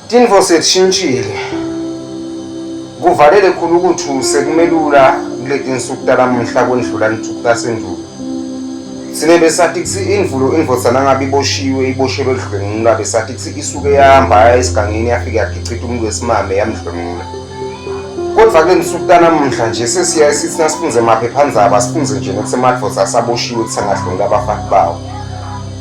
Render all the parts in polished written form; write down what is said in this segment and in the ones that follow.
Tintfo setishintjile. Kuvalele khulu ukuthi sekumelula kuletinsuku talamuhla kwendlula tinsuku tasendulo. Sine besati kutsi indvulo indvodza nangabe iboshiwe iboshelwe kudlwengula besati kutsi isuke yahamba yaya esigangeni yafike yagicita umuntu wesimame yamdlwengula. Kodvwa kuletinsuku tanamuhla nje sesiyaye sithi nasifundze emaphephandzaba sifundze nje nekutsi emadvodza asaboshiwe kutsi angadlwengula abafati bawo.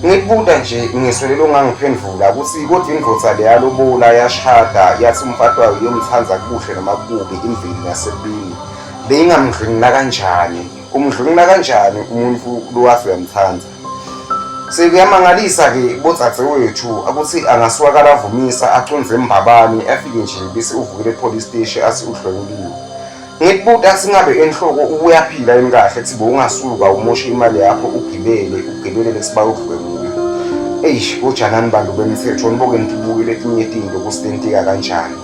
Ngikubuta nje ngiswele longangiphendvula kutsi kodwa indvodza leyalobola yashada yathi umfati wayo iyomthanda kubuhle noma kububi imveli nasebini beyingamdlwengula kanjani umdlwengula kanjani umuntu lowathi uyamthanda sekuyamangalisa-ke bodzadzewethu ukuthi angasuka kalavumisa acondze embabane afike nje bese uvukele epolice station athi udlwenguliwe Ngikubuta singabe enhloko uyaphila yini kahle kuthi bowungasuka umoshe imali yakho ugibele ugibelele sibayodlwengula. Eish bojanani bantu bemthetho niboke nitibuke letinye tinto kutsi tentika kanjani.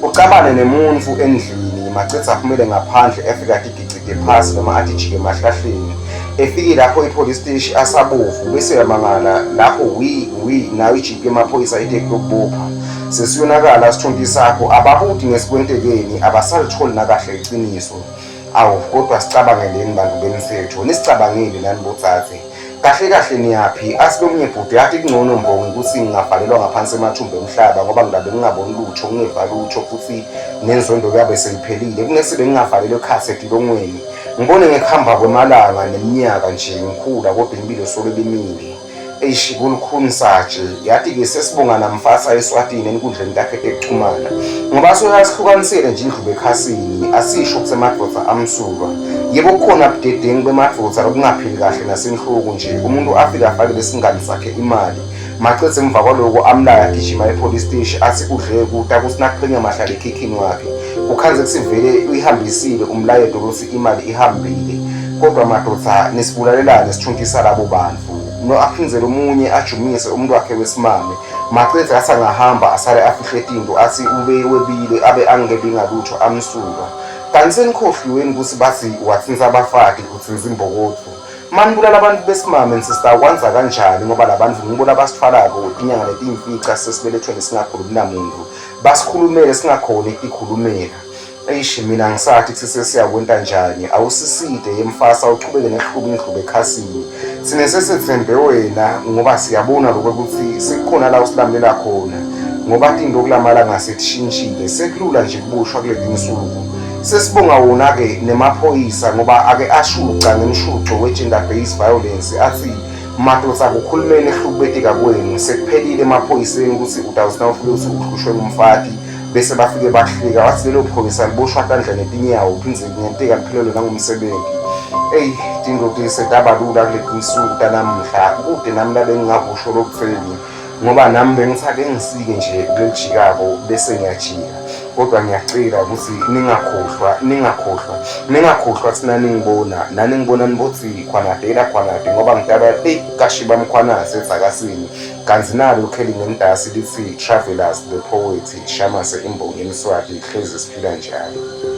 Ucabane nemuntfu endlini macedze aphumele ngaphandle efike atigicite phasi noma atijike emahlahleni. Efike lapho epolice station asabovu bese uyamangala lapho wi wi nayo ijike emaphoyisa ite kuyokubopha. Sesiyonakala isithunti sakho ababuti ngesikwentekeni abasalitholi nakahle iqiniso. Awu kodwa sicabangeleni bantu bemthetho nisicabangile nani bodzadze. Kahle kahle niyaphi asilomunye bhuti yathi kungcono mbongi ukuthi ngingavalelwa ngaphansi emathumba emhlaba ngoba ngilabe ngingaboni lutho ngingeva lutho futhi nenzondo kuyabe seyiphelile kunesi bengingavalelwa ekhatsi etilongweni ngibone ngekuhamba kwemalanga neminyaka nje ngikhula kodwa impilo solo bimile. Eish kulukhuni satshe yathi ke sesibonga namfasa eSwatini enkundleni takhe tekuxhumana ngoba soyasihlukanisele nje indlubu ekhasini asisho ukuthi emadvodza amsulwa yebo kukhona budedengu bemadvodza lokungaphili kahle nasenhloko nje umuntu afike afakele isingani sakhe imali macethe emva kwaloko amlaya agijima epolice station athi udle kuta kuthi nakuphenya mahlale ekhikhini wakhe kukhanze kusivele uyihambisile umlayeto lothi imali ihambile kodwa madoda nisibulalelane sithuntisa labo bantu no aphindzele omunye ajumise umuntu wakhe wesimame macethe athi angahamba asale afihle tinto athi ube webile abe angebi ngalutho amsulwa kanti senikhohliweni ukuthi bathi wathintsa abafati uthintsa imbokodvo manibulala abantu besimame nsista kwanza kanjani ngoba labantu ngibo labasithwalako tinyanga letiyimfica sesibelethweni singakhulumi namuntu basikhulumele singakhoni kutikhulumela Eish mina ngisathi kuthi sesiyakwenta njani awusiside yemfasa uchubeke nekuhluba indlubu ekhasini thina sesethembe wena ngoba siyabona lokho ukuthi sekukhona la usilamulela khona ngoba tinto kulamalanga setishintshile sekulula nje kubushwa kuleti nsuku sesibonga wona-ke nemaphoyisa ngoba ake ashuca ngemshuco we-gender based violence athi madoda kukhulumeni ehlukubeteka kwenu sekuphelile emaphoyiseni ukuthi utawuthi nawufike uthi uhlushwe ngumfati bese bafike bahlika wathi lelo phoyisa liboshwa tandla netinyawo phindze kungenteka liphelelwe nangumsebenzi eyi tinto setabalula kuleti nsuku tanamuhla kude nami labe ngingakusho lokutheni ngoba nami bengithake ngisike nje kulelijikako bese ngiyajika kodwa ngiyacela ukuthi ningakhohlwa ningakhohlwa ningakhohlwa thina ningibona nani ngibona nibothi khwanadela khwanade ngoba ngidalwa eyi kashiba mkhwanazi edzakasini Kanti nalo ikheli nentasi lithi Travelers the Poet Shamase imbongi yemswati hlezi siphila njalo.